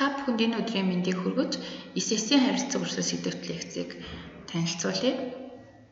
Та бүхэнд энэ өдрийн мэндийг хүргэж, эс-эсийн харилцаг өрсөл сэдэвт лекцийг танилцуулъя.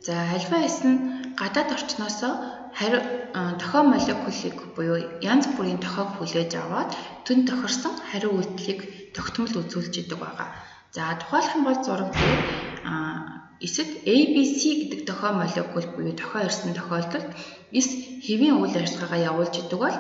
За, альва эс нь гадаад орчноосоо хариу тохио молекулыг буюу янз бүрийн тохиог хүлээж аваад төн тохирсон хариу үйлдэлийг тогтмол үзүүлж идэг байгаа. За, тухайлах юм бол зураг дээр эсэд ABC гэдэг тохио молекул буюу тохио ирсэн тохиолдолд эс хэвийн үйл ажиллагаагаа явуулж идэг бол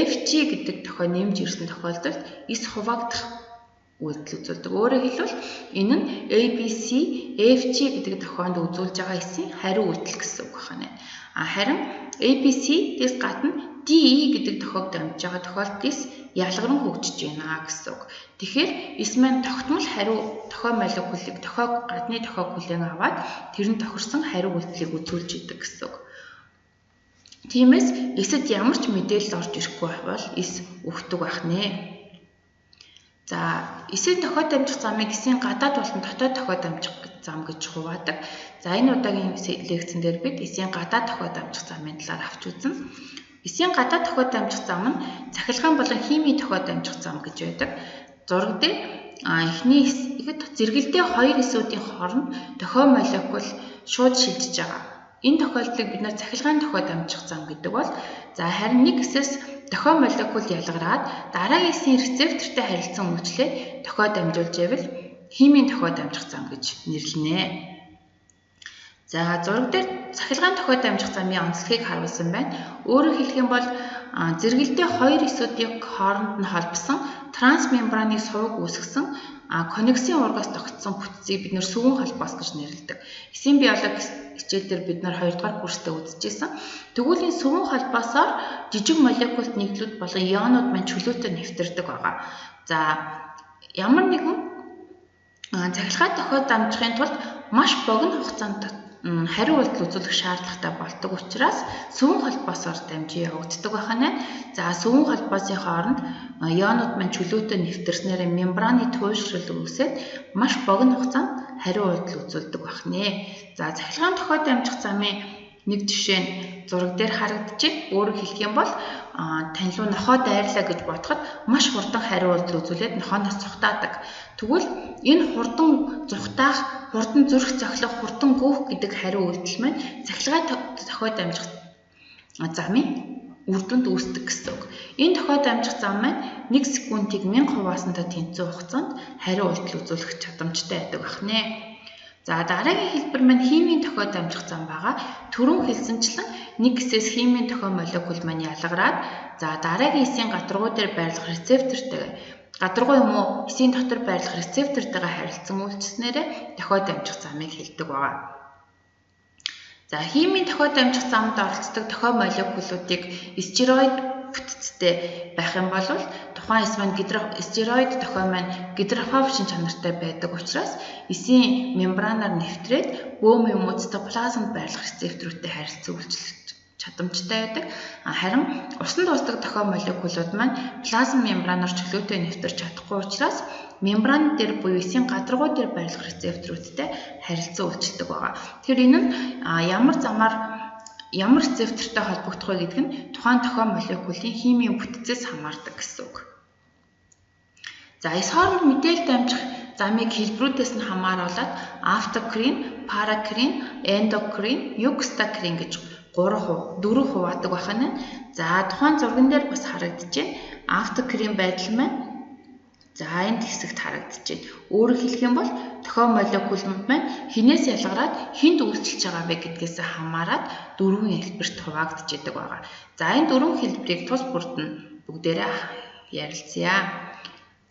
FG гэдэг тохио нэмж ирсэн тохиолдолд эс хуваагдах үйлдэл үзүүлдэг. Өөрөөр хэлбэл энэ нь ABC, FG гэдэг тохионд үзүүлж байгаа эсийн хариу үйлдэл гэсэн үг байна. А харин ABC-ээс гадна DE гэдэг тохиог дамжиж байгаа тохиолдолд эс ялгаран хөгжиж байна гэсэн үг. Тэгэхээр эс маань тогтмол хариу тохио молекулыг тохиог гадны тохиог хүлээн аваад тэр нь тохирсон хариу үйлдэлийг үзүүлж идэг гэсэн үг. Тиймээс эсэд ямар ч мэдээлэл орж ирэхгүй бол эс өгдөг байх нэ. За, эсийн тохио дамжих замыг эсийн гадаад болон дотоод тохио дамжих зам гэж хуваадаг. За, энэ удаагийн лекцэн дээр бид эсийн гадаад тохио дамжих замын талаар авч үзнэ. Эсийн гадаад тохио дамжих зам нь цахилгаан болон химийн тохио дамжих зам гэж байдаг. Зураг дээр эхний эсэхэд зэрэгэлдээ хоёр эсүүдийн хооронд тохио молекул шууд шилжиж байгаа. Энэ тохиолдлыг бид нар цахилгаан тохио дамжих зам гэдэг бол за харин нэг эсээс тохио молекул ялгараад дараагийн эсийн рецептортой харилцан үйлчлээд тохио дамжуулж байвал химийн тохио дамжих зам гэж нэрлэнэ. За, зураг дээр цахилгаан тохио дамжих замын онцлогийг харуулсан байна. Өөрөөр хэлэх юм бол зэрэгэлдээ хоёр эсүүдийн хооронд нь холбосон трансмембраны суваг үүсгэсэн коннексын уургаас тогтсон бүтцийг бид нэр сүвэн холбоос гэж нэрлэдэг. Эсийн биологи хичээл дээр бид нар 2 дугаар курстэй үзчихсэн. Тэгвэл энэ сүвэн холбоосоор жижиг молекулт нэгдлүүд болон ионууд маань чөлөөтэй нэвтэрдэг байгаа. За, ямар нэгэн цахилгаан тохиол дамжихын тулд маш богино хугацаанд хариу үйлдэл үзүүлэх шаардлагатай болдог учраас сүвэн холбоосоор дамжин явагддаг байх нь. За, сүвэн холбоосын хооронд ионууд маань чөлөөтэй нэвтэрснээр мембраны туйлшрал үүсээд маш богино хугацаанд хариу үйлдэл үзүүлдэг байх нэ. За, цахилгаан тохио дамжих замын нэг жишээ нь зураг дээр харагдаж. Өөрөөр хэлэх юм бол тань руу нохоо дайрлаа гэж бодоход маш хурдан хариу үйлдэл үзүүлээд нохооноос цухтаадаг. Тэгвэл энэ хурдан зухтаах, хурдан зүрх цохилох, хурдан гүйх гэдэг хариу үйлдэл маань цахилгаан тохио дамжих замын үр дүнд үүсдэг гэсэн үг. Энэ тохио дамжих зам маань 1 секундыг 1000 хуваасантай тэнцсэн хугацаанд хариу үйлдэл үзүүлэх чадамжтай байдаг байх нэ. За, дараагийн хэлбэр маань химийн тохио дамжих зам байгаа. Түрүүн хэлсэнчлэн нэг эсээс химийн тохио молекул маань ялгараад за дараагийн эсийн гадаргуу дээр байрлах рецептортойгоо гадаргуу юм уу эсийн дотор байрлах рецептортойгоо харилцан үйлчлснээрээ тохио дамжих замыг хэлдэг байгаа. За, химийн тохио дамжих замд оролцдог тохио молекулуудыг стероид бүтцтэй байх юм бол тухайн эс маань стероид тохио маань гидрофоб шин чанартай байдаг учраас эсийн мембранаар нэвтрээд бөөм юм уу цитоплазмд байрлах рецепторуудтай харилцан үйлчлэх чадамжтай байдаг. Харин усанд дуустдаг тохио молекулууд маань плазм мембранаар чөлөөтэй нэвтэрч чадахгүй учраас мембран дээр буюу эсийн гадаргуу дээр байрлах рецепторуудтай харилцан үйлчлдэг байгаа. Тэгэхээр энэ нь ямар замаар ямар рецептортой холбогдох вэ гэдэг нь тухайн тохио молекулын химийн бүтцээс хамаардаг гэсэн үг. За, эс хооронд мэдээлэл дамжих замыг хэлбэрүүдээс нь хамааруулаад автокрин, паракрин, эндокрин, юкстакрин гэж 3 4 хуваадаг байх нь. За, тухайн зурган дээр бас харагдаж байна. Автокрин байдал маань за энэ хэсэгт харагдаж байна. Өөрөөр хэлэх юм бол тохио молекулууд маань хинээс ялгараад хүнд үйлчилж байгаа вэ гэдгээс хамаарат дөрвөн хэлбэрт хуваагдаж идэг байгаа. За, энэ дөрвөн хэлбэрийг тус бүрд нь бүгдээрээ ярилцъя.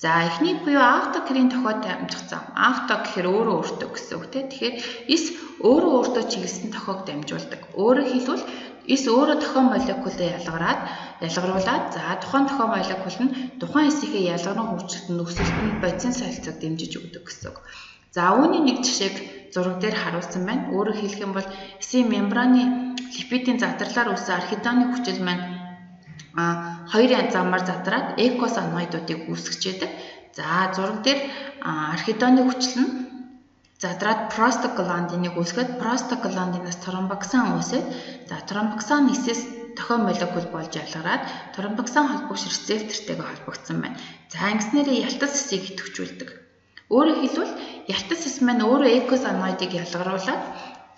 За, эхний буюу автокрин тохио дамжих зам. Авто гэхээр өөрөө өөртөө гэсэн үг тийм. Тэгэхээр эс өөрөө өөртөө чиглэсэн тохиог дамжуулдаг. Өөрөөр хэлбэл эс өөрөө тохио молекулаа ялгаруулад за тухайн тохио молекул нь тухайн эсийнхээ ялгаран хөгжилтөнд өсөлтөнд бодисын солилцоог дэмжиж өгдөг гэсэн үг. За, үүний нэг жишээг зураг дээр харуулсан байна. Өөрөөр хэлэх юм бол эсийн мембраны липидийн задарлаар үүссэн архидоны хүчил маань хоёр замаар задраад экосаноидуудыг үүсгэж яадаг. За, зураг дээр архидоны хүчил нь задраад простагландиныг үүсгээд простагландинаас тромбоксан үүсээд за тромбоксан эсээс тохио молекул болж ялгараад тромбоксан холбогч рецептортойгоо холбогдсон байна. За ингэснээрээ ялтас эсийг идэвхжүүлдэг. Өөрөөр хэлбэл ялтас эс маань өөрөө эйкозаноидыг ялгаруулад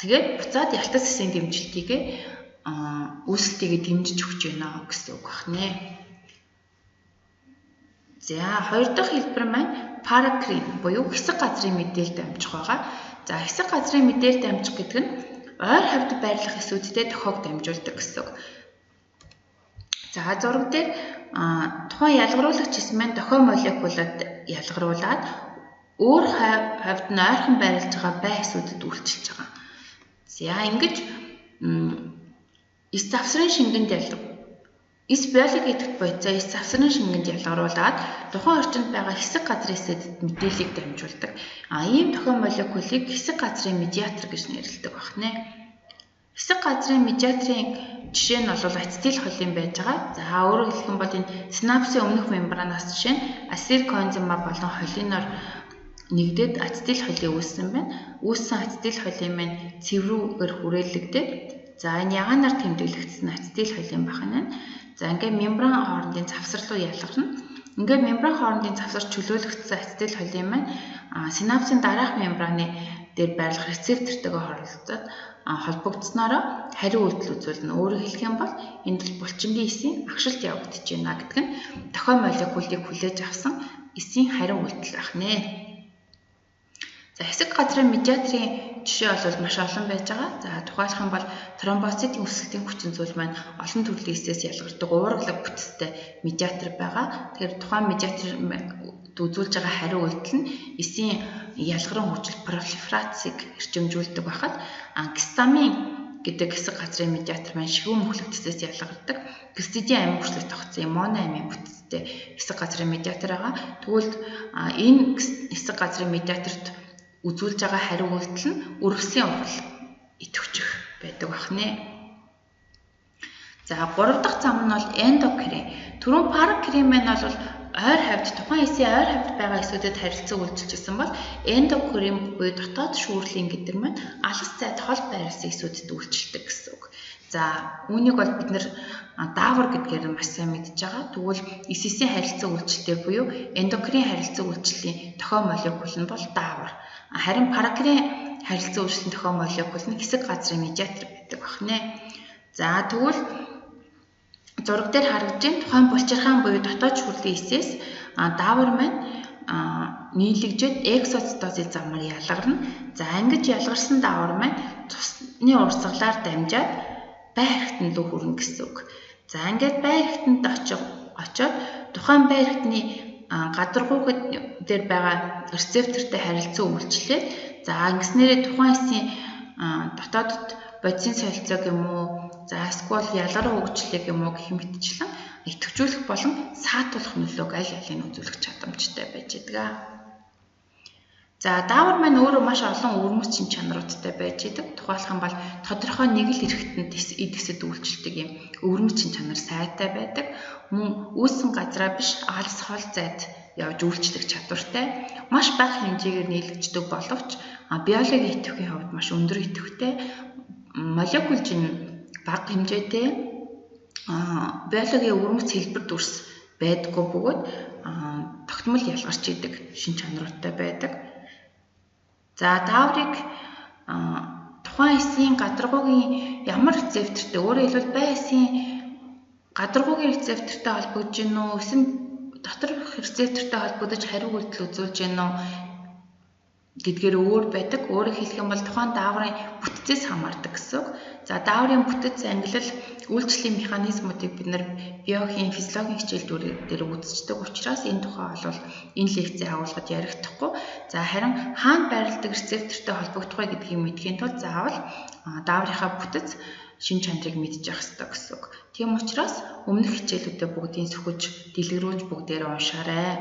тэгээд буцаад ялтас эсийн дэмжилтийг үүсэлтийг дэмжиж өгч байна гэсэн үг байна. За хоёр дахь хэлбэр маань паракрин буюу хэсэг газрын мэдээлэл дамжих байгаа. За хэсэг газрын мэдээлэл дамжих гэдэг нь ойр хавьд байрлах эсүүдтэй тохиог дамжуулдаг гэсэн үг. За зураг дээр тухайн ялгаруулагч эс маань дохио молекулад ялгаруулад өөр хавьд нь ойрхон байрлаж байгаа бай эсүүдэд үйлчилж байгаа. За ингэж эс завсрын шингэнд эс биологи идэвхт бодисоо эс завсрын шингэнд ялгаруулад тухайн орчинд байгаа хэсэг газрын эсэд мэдээллийг дамжуулдаг. Ийм дохио молекулыг хэсэг газрын медиатор гэж нэрлэдэг байна. Хэсэг газрын медиаторын жишээ нь бол ацетилхолин байж байгаа. За өөрөөр хэлэх юм бол энэ синапсын өмнөх мембранаас жишээ нь ацетилкоэнзима болон холиноор нэгдээд ацетилхолин үүссэн байна. Үүссэн ацетилхолин маань цэврүүгээр хүрээлэгдээд за энэ ягаанаар тэмдэглэгдсэн ацетилхолин байна. За ингээд мембран хоорондын завсар руу ялгарна. Ингээд мембран хоорондын завсар чөлөөлөгдсөн ацетилхолин маань синапсын дараах мембраны дээр байрлах рецептортойгоо холбогдоод холбогдсноороо хариу үйлдэл үзүүлнэ. Өөрөөр хэлэх юм бол энд бол булчингийн эсийн агшилт явагдаж байна гэдэг нь дохио молекулыг хүлээж авсан эсийн хариу үйлдэл байх нэ. За хэсэг газрын медиаторын жишээ бол маш олон байж байгаа. За тухайлах юм бол тромбоцитын өсөлтийн хүчин зүйл маань олон төрлийн эсээс ялгардаг уураглаг бүтцтэй медиатор байгаа. Тэгэхээр тухайн медиатор үзүүлж байгаа хариу үйлдэл нь эсийн ялгаран хөгжил пролиферацийг эрчимжүүлдэг байхад гистамин гэдэг хэсэг газрын медиатор маань шигүүн мөхлөгдсөөс ялгардаг. Гистидийн амин хүчлэг тогтсон моноамин бүтцтэй хэсэг газрын медиатор байгаа. Тэгвэл энэ хэсэг газрын медиаторт үзүүлж байгаа хариу үйлдэл нь өргөслийн ургал идэвхжих байдаг байна. За гурав дахь зам нь бол эндокрин. Түрүүн паракрин маань бол ойр хавьд тухайн эсийн ойр хавьд байгаа эсүүдэд харилцан үйлчилж исэн бол эндокрин буюу дотоод шүүрлийн гэдэг маань алас зайд хол байрласан эсүүдэд үйлчилдэг гэсэн үг. За үүнийг бол бид нэр даавар гэдгээр маш сайн мэдж байгаа. Тэгвэл эс эсийн харилцан үйлчлэлтэй буюу эндокрин харилцан үйлчлэлийн дохио молекул нь бол даавар. Харин паракрин харилцан үйлчлэлийн дохио молекул нь хэсэг газрын медиатор байдаг байна. За тэгвэл зураг дээр харагдаж байна тухайн булчирхаан буюу дотоод шүрлийн эсээс даавар маань нийлэгжээд эксоцитозын замаар ялгарна. За ингэж ялгарсан даавар маань цусны урсгалаар дамжаад бай хэрэгтэнд рүү хүрнэ гэсэн үг. За ингээд бай хэрэгтэнд очиод тухайн бай хэрэгтний гадаргууг дээр байгаа рецептортой харилцан үйлчлээд за ингэснээрээ тухайн эсийн дотоодод бодисын солилцоог юм уу, за эсвэл ялгараа хөгжлийг юм уу гэх мэтчлэн идэвхжүүлэх болон саатуулах нөлөөг аль алийг үзүүлэх чадамжтай байж байдаг. За даавар маань өөрөө маш олон өвөрмөц чин чанаруудтай байж идэг. Тухайлах юм бол тодорхой нэг л эрхтэнд эд эсэд үйлчилдэг юм өвөрмөц чин чанар сайтай байдаг. Мөн үүссэн газраа биш алс хол зайд явж үйлчлэх чадвартай. Маш бага хэмжээгээр нийлэгддэг боловч биологийн идэвхийн хувьд маш өндөр идэвхтэй. Молекул жин бага хэмжээтэй биологийн өвөрмөц хэлбэр дүрс байдаггүй бөгөөд тогтмол ялгарч идэг шин чанаруудтай байдаг. За дааврыг тухайн эсийн гадаргуугийн ямар рецептортэй, өөрөөр хэлбэл бай эсийн гадаргуугийн рецептортэй холбогдож гин үү, эсэн доторх рецептортэй холбогдож хариу үйлдэл үзүүлж гин үү гэдгээр өөр байдаг. Өөрөөр хэлэх юм бол тухайн дааврын бүтцээс хамаардаг гэсэн үг. За дааврын бүтэц ангилал үйлчлэлийн механизмуудыг бид нар биохим, физиологийн хичээл дээр үзчихдэг учраас энэ тухай бол энэ лекцийн агуулгад ярихдаггүй. За харин хаана байрладаг рецептортой холбогдох вэ гэдгийг мэдэхийн тулд заавал дааврынхаа бүтэц шин чанарыг мэдчих ёстой гэсэн үг. Тийм учраас өмнөх хичээлүүдэд бүгдийг сөхөж, дэлгэрүүлж бүгдээрээ уншаарай.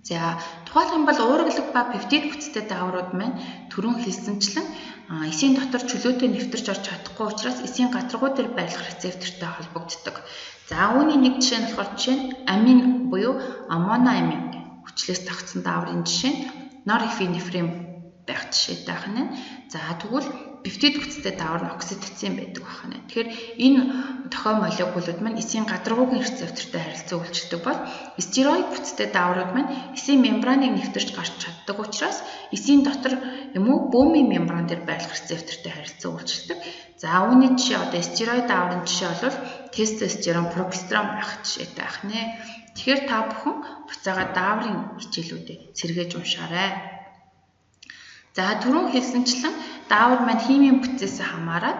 За тухайлах юм бол уураглаг ба пептид бүтцтэй дааврууд маань түрүүн хэлсэнчлэн эсийн дотор чөлөөтэй нэвтэрч орж чадахгүй учраас эсийн гадаргуу дээр байрлах рецептортой холбогддог. За үүний нэг жишээ нь болохоор жишээ нь амин буюу моноамин хүчлээс тогтсон дааврын жишээ нь норепинефрин байх жишээтэй байна. За тэгвэл пептид бүтцтэй даавар нь окситоцин байдаг байна. Тэгэхээр энэ тохио молекулууд маань эсийн гадаргуугийн рецептортой харилцан үйлчилдэг бол стероид бүтцтэй дааврууд маань эсийн мембраныг нэвтэрч гарч чаддаг учраас эсийн дотор юм уу бөөмийн мембран дээр байрлах рецептортой харилцан үйлчилдэг. За үүний жишээ одоо стероид дааврын жишээ бол тестостерон, прогестерон байх жишээтэй байх нэ. Тэгэхээр та бүхэн буцаага дааврын хичээлүүдээ сэргээж уншаарай. За түрүүн хэлсэнчлэн даавар маань химийн бүтцээс хамаарат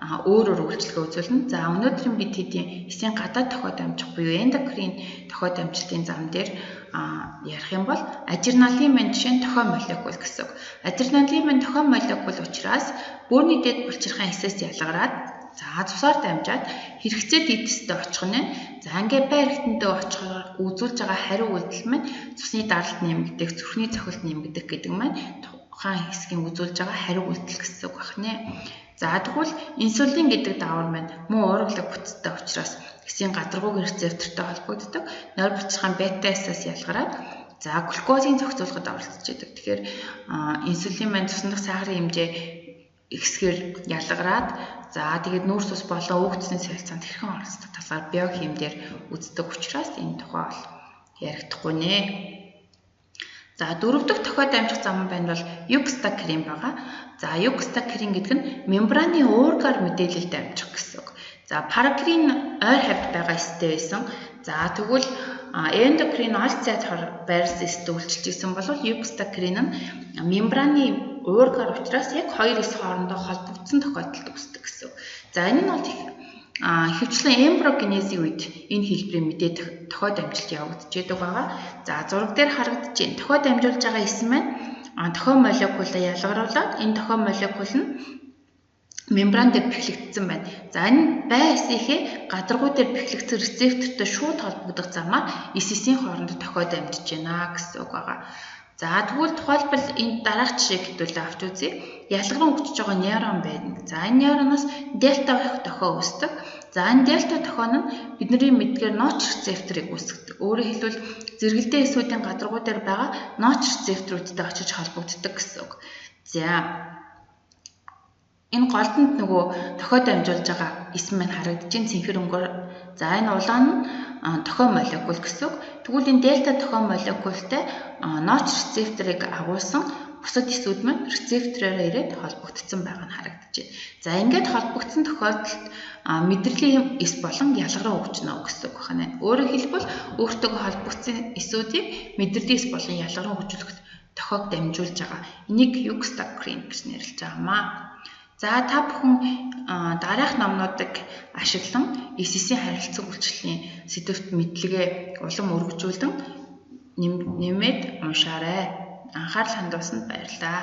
өөр өөр үйлчилгээ үзүүлнэ. За өнөөдрийн бид хэдийн эсийн гадаад тохиод дамжих буюу эндокрин тохиод дамжилтын зам дээр ярих юм бол адреналин маань жишээ нь тохио молекул гэсэн үг. Адреналин маань тохио молекул учраас бөөрийн дэд булчирхайн эсээс ялгараад за цусаар дамжаад хэрэгцээ дийтэстэй очих нь. За ингээ бай эргэтэндээ очихоор үзүүлж байгаа хариу үйлдэл маань цусны даралт нэмэгдэх, зүрхний цохилт нэмэгдэх гэдэг маань тухайн хэсгийн үзүүлж байгаа хариу үйлдэл гэсэн үг байна. За тэгвэл инсулин гэдэг даавар маань мөн уураглаг бүтцтэй учраас эсийн гадаргуугийн рецептортой холбогддог. Нойр булчирхайн бета-эсээс ялгараад за глюкозын зохицуулахад оролцож идэг. Тэгэхээр инсулин маань цусан дах сахарын хэмжээ ихсгээр ялгараад за тэгээд нүүрс ус болон өөх цусны солилцоонд хэрхэн оролцдог талаар биохим дээр үздэг учраас энэ тухай бол ярихдаггүй нэ. За дөрөв дэх тохиод дамжих зам байна бол юкстакрин байгаа. За юкстакрин гэдэг нь мембраны уургаар мэдээлэл дамжих гэсэн үг. За паракрин ойр хавьд байгаа эстэй байсан. За тэгвэл эндокрин ол цайд байрласан эстэй үйлчилж исэн бол юкстакрин нь мембраны уургаар учраас яг хоёр эс хоорондоо холбогдсон тохиолдолд үүсдэг гэсэн үг. За энэ нь бол ихэвчлэн эмбриогенезийн үед энэ хэлбэрийн мэдээ тохиод дамжилт явагдаж байдаг байгаа. За зураг дээр харагдаж байна. Тохиод дамжуулж байгаа эс маань тохио молекулаа ялгаруулад энэ тохио молекул нь мембран дээр бэхлэгдсэн байна. За энэ бай эсийнхээ гадаргуу дээр бэхлэгдсэн рецептортой шууд холбогдох замаар эс эсийн хооронд тохиод дамжиж байна гэсэн үг байгаа. За тэгвэл тухайлбал энэ дараах жишээг хэдүүлээ авч үзье. Ялгаран хөгжиж байгаа нейрон байна. За энэ нейроноос дельта тохио үүсдэг. За энэ дельта тохио нь бидний мэдгээр ноч рецепторыг үүсгэдэг. Өөрөөр хэлбэл зэрэгэлдээ эсүүдийн гадаргуу дээр байгаа ноч рецепторуудтай очиж холбогддог гэсэн үг. За энэ голдонд нөгөө тохио дамжуулж байгаа эс маань харагдаж байна цэнхэр өнгөөр. За энэ улаан нь тохио молекул гэсэн үг. Тэгвэл энэ дельта тохио молекултай ноч рецепторыг агуулсан бусад эсүүд маань рецептороор ирээд холбогдсон байгаа нь харагдаж байна. За ингээд холбогдсон тохиолдолд мэдрэлийн эс болон ялгараа хөгжинө гэсэн үг байна. Өөрөөр хэлбэл өөртөө холбогдсон эсүүдийг мэдрэлийн эс болон ялгараа хөгжүүлэхэд тохиог дамжуулж байгаа. Энийг юкстакрин гэж нэрлэж байгаа юм аа. За та бүхэн дараах номнуудыг ашиглан эс-эсийн харилцаг үйлчлэлийн сэдэвт мэдлэгээ улам өргөжүүлэн нэмээд уншаарай. Анхаарал хандуулсанд баярлалаа.